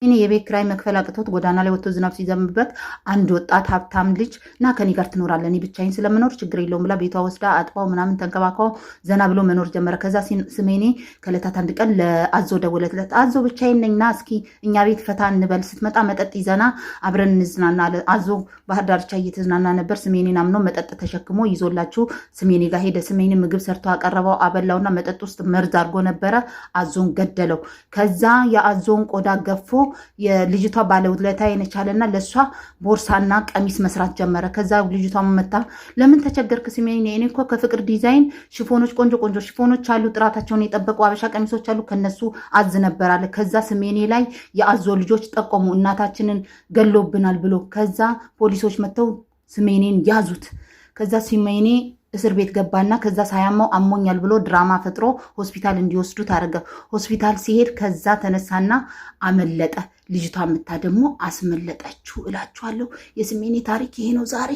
እኔ የቤት ኪራይ መክፈል አቅቶት ጎዳና ላይ ወጥቶ ዝናብ ሲዘንብበት አንድ ወጣት ሀብታም ልጅ እና ከኔ ጋር ትኖራለህ፣ እኔ ብቻዬን ስለምኖር ችግር የለውም ብላ ቤቷ ወስዳ አጥባው ምናምን ተንከባክባው ዘና ብሎ መኖር ጀመረ። ከዛ ስሜኔ ከዕለታት አንድ ቀን ለአዞ ደወለለት። አዞ ብቻዬን ነኝ፣ ና እስኪ እኛ ቤት ፈታ እንበል፣ ስትመጣ መጠጥ ይዘና አብረን እንዝናና አለ። አዞ ባህር ዳርቻ እየተዝናና ነበር። ስሜኔን አምኖ መጠጥ ተሸክሞ ይዞላችሁ ስሜኔ ጋር ሄደ። ስሜኔ ምግብ ሰርቶ አቀረበው፣ አበላውና መጠጥ ውስጥ መርዝ አድርጎ ነበረ። አዞን ገደለው። ከዛ የአዞን ቆዳ ገፎ የልጅቷ ባለውለታ የነቻለና ለእሷ ቦርሳና ቀሚስ መስራት ጀመረ። ከዛ ልጅቷ መታ ለምን ተቸገርክ ስሜኔ፣ እኔ እኮ ከፍቅር ዲዛይን ሽፎኖች፣ ቆንጆ ቆንጆ ሽፎኖች አሉ፣ ጥራታቸውን የጠበቁ አበሻ ቀሚሶች አሉ፣ ከነሱ አዝ ነበር አለ። ከዛ ስሜኔ ላይ የአዞ ልጆች ጠቆሙ፣ እናታችንን ገሎብናል ብሎ። ከዛ ፖሊሶች መጥተው ስሜኔን ያዙት። ከዛ ስሜኔ እስር ቤት ገባና ከዛ ሳያመው አሞኛል ብሎ ድራማ ፈጥሮ ሆስፒታል እንዲወስዱት አደረገ። ሆስፒታል ሲሄድ ከዛ ተነሳና አመለጠ። ልጅቷ ምታ ደግሞ አስመለጠችው እላችኋለሁ። የስሜኔ ታሪክ ይሄ ነው ዛሬ።